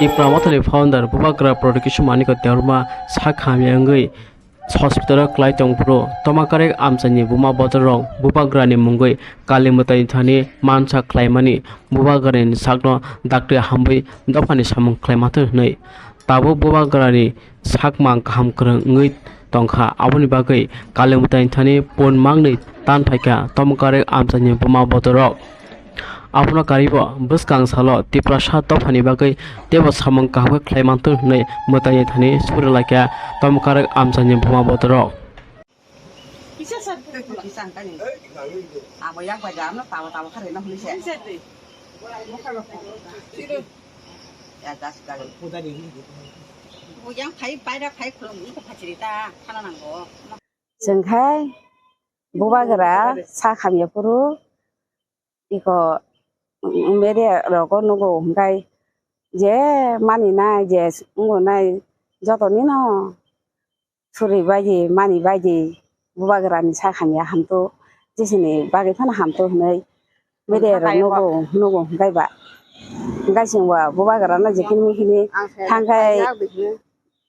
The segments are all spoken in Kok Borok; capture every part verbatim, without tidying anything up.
Tipra Mothani founder Bubagra Production Manikya Debbarma sak hamya wngwi hospital o kwlai tongphuru Tomakarek amchaini buma bodol rok Bubagrani mungwi Kali mwtaini thani mansa khlaimani Bubagrani sakno dakti hamwi dophani samung khlaimathwng hwnwi tabuk Bubagrani sakmang kaham kwrwng wngwi tongkha. Aboni bagwi Kali mwtaini thani pun mangni tan phaikha Tomakarek amchaini buma bodol rok. Abono karibo bwskang salo Tiprasa dophani bagwi teibo samung kaham khe khlai manthung hwnwi mwtaini thani suri laikha Tomakarek amchaini buma bodol rok. Kisa sa kisa ang kani. Abo yang pai jam no tawa tawa khare no huli se. Ya gas kali. Bo yang phai pai ra phai khulum ni ko phachiri ta khana nango. Chwng khai Bubagra sak hamya phuru iko media rogo nugo hwnkhe je maninai je wngonai jotonino suri baidi mani baidi Bubagrani sak hamya hamtwi jesini bagwi phano hamtwi hwnwi media rok nugo nugo hwnkhe ba hwnkhe chwngbo Bubagrano je kini kini thangkhai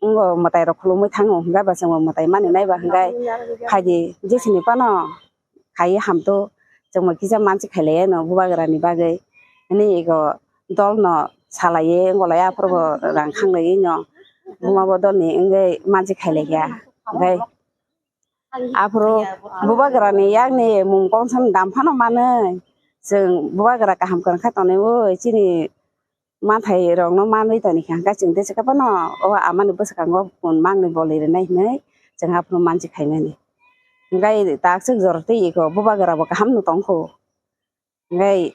wngo mwtai rok khulumwi thango hwnkhe ba chwngbo mwtai maninai ba hwnkhe phaidi jesini phano khai hamtwi chwngbo kisa mansi khailaiya no Bubagrani bagwi hwnwi ego dolno salaiwi wngolai aphuru bo rang khanglaiwi no buma bodolni wngwi mansi khailaikha hwnkhe aphuru Bubagrani yakni mung kongsani dam phano manwi chwng Bubagra kaham kwrwng kha tonwi chini manthai rokno manwi toni kha hwnkhe chwng tei se phano o amani bwskango pun mangni boli rwnai hwnwi chwng aphuru mansi khaimani. Hwnkhe takswk jora tei eko Bubagra bo kaham no tongkho. Hwnkhe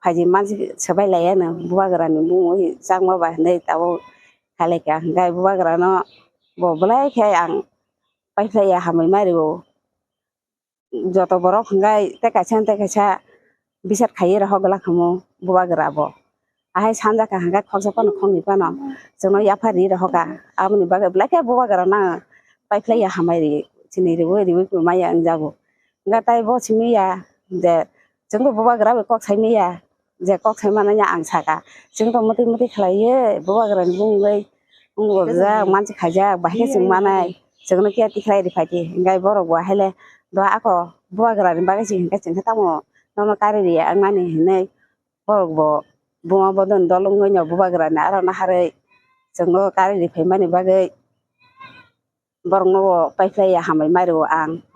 phaidi mansi swbai laiya no Bubagrani bumung chakma bai hwnwi tabuk khailai kha. Hwnkhe Bubagrano bo belai khe ang paiphlaiya hambai ma rwo. Joto borok hwnkhe tei kaisa tei kaisa bisat khaiwi rohor glak hwnkhe Bubagra bo. Ahai sanja kaham khe khoroksa phano khoroknwi phano chwngno yapha ri rohor kha. Aboni bagwi belai khe Bubagrano paiphlaiya hambai ri chini riwi riwi maya wngjago. Hwnkhe tei bo simi ya je chwngbo Bubagra bai kok sai maya. Je kok sai manani ang saka, chwng to mwtwi mwtwi khlaiwi Bubagrani bumungwi wngwi rijak mansi khaijak, bahai khe chwng manai, chwngno kiya tikhlai rwphai di, hwnkhe borok bo haile do ako Bubagrani bagwi se hinkhe chwng khe tamo nono kari riya wngmani hinwi borok bo buma bodolni dol wngwi no Bubagrani aro naharwi chwngno kari rwphaimani bagwi. Borokno bo paiphlaiya hambai ma rwo ang.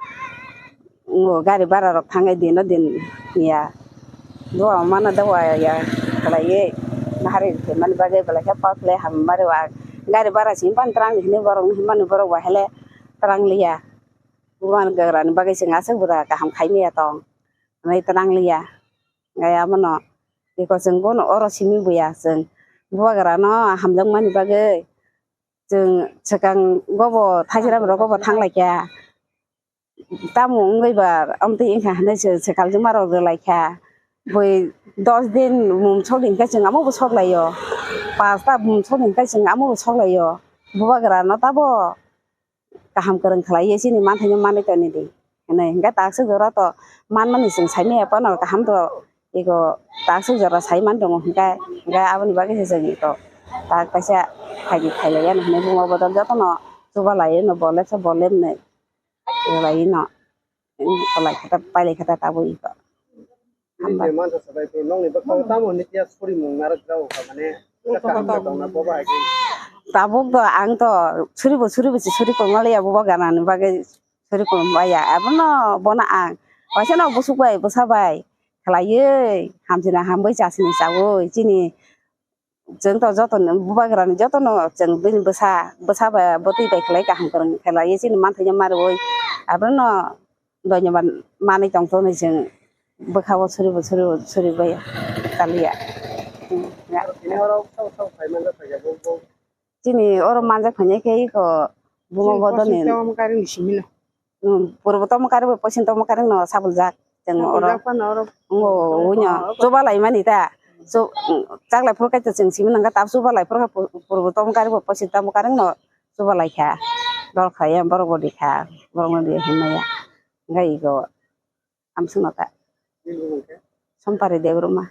Ngo gari bara rok thangwi dino din ya. Dowa mano dowa ya khlaiwi nahari rwkhe mani bagwi belai khe paiphlai hambai ma rwo ang. Gari bara simi phano twrang hinwi borokno hinmani borok bo haile twrang liya. Bubagrani bagwi chwng aswk bwra kaham khai maya tong hinwi twrang liya. Hwnkhe abono eko chwng bono oro simi buya chwng Bubagrano hamjakmani bagwi. Chwng swkang go bo thaisram rogo bo thanglai kha. Tamo wngwi ba amtwi wngkha hinwi chwng swkang juma rok rwlai kha. Bui dos din mum sok din khe chwng amo bo sok lai o. Pasta mum sok din khe chwng amo bo sok lai o. Bubagra no tabo kaham kwrwng khlai ye chini manthai no manwi toni di. Hinwi hwnkhe takswk jora to manmani chwng sai maya phano kaham to ego takswk jora sai man tongo hwnkhe, hwnkhe aboni bagwi se chwng ego tak kaisa phaidi khailaiya hinwi buma bodol jotono chubalaiwi no bo lepsa bo lepnwi rwlaiwi no, mm, kwlai khe ta pailai khe ta tabuk ego. Hambai. Nini mansa sabai bro, nokni bwkhango tamo nini ya surimung narwk jago kha mane, kaka hambai tongna bobo hai khe. Tabuk to ang to suribo suribo se suri kwrwngmaliya bobo ganani bagwi suri kwrwngmaya. Abono bono ang waisa no busuk bai bwsa bai khlaiwi hamsina hambai chasini chawi chini Chwng to joto no, bubagra ni joto no chwng bini bwsa, bwsa ba bwtwi bai khlai kaham kwrwng khlai ye chini manthai no ma rwui. Abono doinyaban manwi tong thok ni chwng bwkha o suri bo suri bo suri bai ya, kaliya. Hmm, ya. Tini oro sabo sabo khai manjak kha ya, bo, bo. Chini oro manjak phai nai khe iko buma bodol ni. Chini kosom tong kari ni simi no. Hmm, purbo tongma kari bai poschim tongma kari no sabuljak. Chwng oro. Sabuljak phano oro. Ngo, oro uno, oro chubalai mani ta. Chu-, chaklai phuru khe chwng simi nang kha, tab chubalai phuru khe pu-, purbo tongma kari bai poschim tongma kari no chubalai kha. Dol khlai ya, borok bo di kha, borok no di hinmaya. Hwnkhe ego, amswk no ta. Nini bumung khe? Sompari Debbarma.